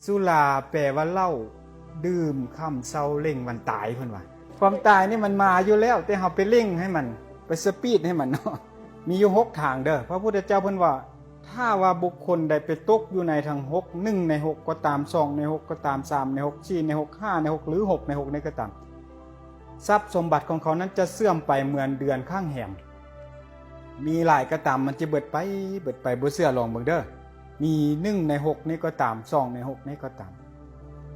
ສຸລາແປວ່າເຫຼົ້າ, ດື່ມຄ່ຳເຊົາເລັ່ງວັນຕາຍ ເພິ່ນວ່າ. ຄວາມຕາຍນີ້ມັນມາຢູ່ແລ້ວ, ແຕ່ເຮົາໄປເລັ່ງໃຫ້ມັນ, ໄປສະປີດໃຫ້ມັນເນາະ. ມີຢູ່ຫົກທາງເດີ້. ພະພຸດທະເຈົ້າເພິ່ນວ່າ ຖ້າວ່າບຸກຄົນໃດໄປຕົກຢູ່ໃນທັງຫົກ, ໜຶ່ງໃນຫົກກໍຕາມ, ສອງໃນຫົກກໍຕາມ, ສາມໃນຫົກ, ສີ່ໃນຫົກ, ຫ້າໃນຫົກ ຫຼື ຫົກໃນຫົກນີ້ກໍຕາມ, ຊັບສົມບັດຂອງເຂົານັ້ນຈະເສື່ອມໄປເໝືອນເດືອນຄ້າງແຮມ. ມີຫຼາຍກໍຕາມ, ມັນຈະເບິດໄປ, ເບິດໄປ, ບໍ່ເຊື່ອລອງເບິ່ງເດີ້. ມີໜຶ່ງໃນຫົກນີ້ກໍຕາມ, ສອງໃນຫົກນີ້ກໍຕາມ.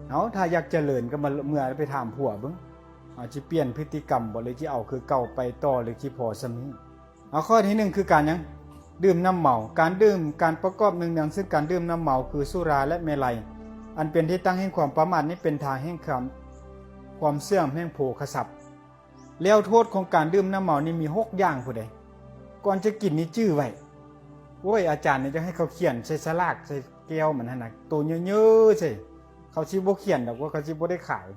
ເອົາ, ຖ້າຢາກຈະເລີນກໍມາເມືອໄປຖາມຜົວເບິ່ງ. ເອົາ, ຊິປ່ຽນພຶດຕິກຳບໍ່ ຫຼື ຊິເອົາຄືເກົ່າໄປຕໍ່ ຫຼື ຊິພໍສ່ຳນີ້? ເອົາ, ຂໍ້ທີໜຶ່ງຄືການຫຍັງ? ດື່ມນ້ຳເມົາ. ການດື່ມ, ການປະກອບເນື່ອງໆ ເຊິ່ງການດື່ມນ້ຳເມົາ ຄືສຸລາ ແລະ ເມໄລ ອັນເປັນທີ່ຕັ້ງແຫ່ງຄວາມປະໝາດນີ້ ເປັນທາງແຫ່ງຄວາມ, ຄວາມເສື່ອມແຫ່ງໂພຄະຊັບ. ແລ້ວໂທດຂອງການດື່ມນ້ຳເມົານີ້ມີຫົກຢ່າງພຸ້ນເດ້. ກ່ອນຈະກິນນີ້ຈື່ໄວ້. ໂອ້ຍ, ອາຈານນີ້ຈະໃຫ້ເຂົາຂຽນໃສ່ສະຫຼາກໃສ່ແກ້ວມັນຫັ້ນນະ, ໂຕເຍີະໆໃສ່. ເຂົາຊິບໍ່ຂຽນດອກ, ວ່າເຂົາຊິບໍ່ໄດ້ຂາຍ.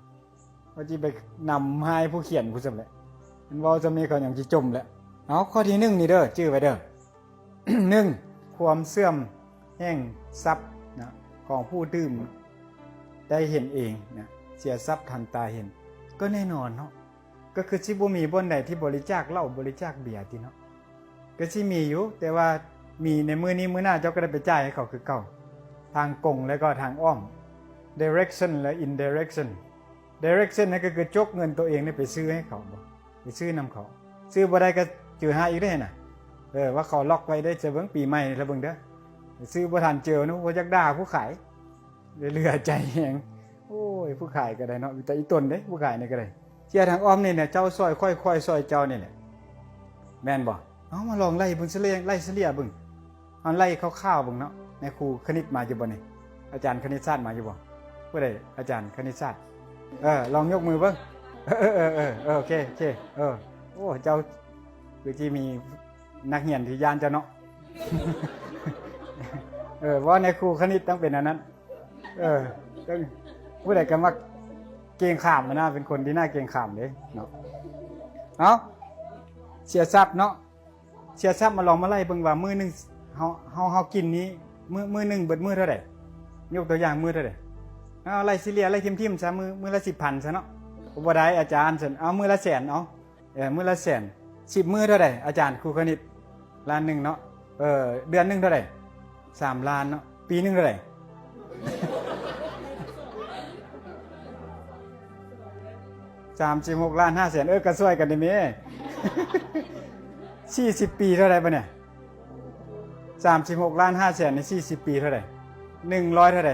ເຂົາຊິໄປນຳຮ້າຍຜູ້ຂຽນພຸ້ນຊ້ຳແຫຼະ. ມັນເວົ້າສ່ຳນີ້ເຂົາຍັງຊິຈົ່ມແຫຼະ. ເອົາ, ຂໍ້ທີໜຶ່ງນີ້ເດີ້, ຈື່ໄວ້ເດີ້. ໜຶ່ງ, ຄວາມເສື່ອມແຫ່ງຊັບນະ ຂອງຜູ້ດື່ມໄດ້ເຫັນເອງນະ, ເສຍຊັບທັນຕາເຫັນ. ກໍແນ່ນອນເນາະ, ກໍຄືຊິບໍ່ມີບ່ອນໃດທີ່ບໍລິຈາກເຫຼົ້າ, ບໍລິຈາກເບຍຕິເນາະ. ກໍຊິມີຢູ່, ແຕ່ວ່າມີໃນມື້ນີ້, ມື້ໜ້າເຈົ້າກໍໄດ້ໄປຈ່າຍໃຫ້ເຂົາຄືເກົ່າ, ທາງກົງແລ້ວກໍທາງອ້ອມ, direction ແລະ indirection. Direction ນັ້ນກໍຄືຈົກເງິນໂຕເອງນີ້ໄປຊື້ໃຫ້ເຂົາບໍ, ໄປຊື້ນຳເຂົາ. ຊື້ບໍ່ໄດ້ກໍຈື່ຫາອີກເດ້ນະ. ເອີ, ວ່າເຂົາລັອກໄວ້ເດ້, ຈະເບິ່ງປີໃໝ່ລະເບິ່ງເດີ້. ຊື້ບໍ່ທັນເຈີນະ, ບໍ່ຢາກດ່າຜູ້ຂາຍ. ເຫຼືອໃຈແຮງ. ໂອ້ຍ, ຜູ້ຂາຍກໍໄດ້ເນາະ, ມີແຕ່ອີຕົນເດ້, ຜູ້ຂາຍນີ້ກໍໄດ້. ເສຍທາງອ້ອມນີ້ນະ, ເຈົ້າຊ່ອຍຂ້ອຍ, ຂ້ອຍຊ່ອຍເຈົ້ານີ້ແຫຼະ. ແມ່ນບໍ່? ເອົາ, ມາລອງໄລ່ເບິ່ງ, ສະເລຍ, ໄລ່ສະເລ່ຍເບິ່ງ. ເຮົາໄລ່ຄ່າວໆເບິ່ງເນາະ. ນາຍຄູຄະນິດມາຢູ່ບໍ່ນີ້? ອາຈານຄະນິດສາດມາຢູ່ບໍ່? ຜູ້ໃດອາຈານຄະນິດສາດ? ເອີ, ລອງຍົກມືເບິ່ງ. ເອີ, ເອີ, ເອີ, ເອີ, ເອີ, ໂອເຄ, ໂອເຄ. ເອີ, ໂອ້, ເຈົ້າຄືຊິມີນັກຮຽນທີ່ຢ້ານເຈົ້າເນາະ. ເອີ, ເວົ້າໃນຄູຄະນິດຕ້ອງເປັນອັນນັ້ນ. ເອີ, ຕ້ອງ, ຜູ້ໃດກໍມັກເກງຂາມນະ, ເປັນຄົນທີ່ໜ້າເກງຂາມເດ້ເນາະ. ເອົາ, ເສຍຊັບເນາະ. ເສຍຊັບ, ມາລອງມາໄລ່ເບິ່ງວ່າມື້ໜຶ່ງເຮົາ, ເຮົາ, ເຮົາກິນນີ້ ມື້, ມື້ໜຶ່ງເບິດມື້ເທົ່າໃດ? ຍົກຕົວຢ່າງມື້ເທົ່າໃດ? ເອົາ, ໄລ່ສະເລ່ຍ, ໄລ່ຖິ້ມໆຊະ, ມື້, ມື້ລະສິບພັນຊະເນາະ. ບໍ່ໄດ້ອາຈານ, ຊັ້ນເອົາມື້ລະແສນ, ເອົາ, ເອີ, ມື້ລະແສນ. ສິບມື້ເທົ່າໃດ? ອາຈານຄູຄະນິດ, ລ້ານໜຶ່ງເນາະ. ເອີ, ເດືອນໜຶ່ງເທົ່າໃດ? ສາມລ້ານເນາະ. ປີໜຶ່ງເທົ່າໃດ? ສາມສິບຫົກລ້ານຫ້າແສນ. ເອີ, ກໍຊ່ວຍກັນໄດ້ແມ້. ສີ່ສິບປີເທົ່າໃດບາດນີ້? ສາມສິບຫົກລ້ານຫ້າແສນນີ້ ສີ່ສິບປີເທົ່າໃດ? ໜຶ່ງຮ້ອຍເທົ່າໃດ?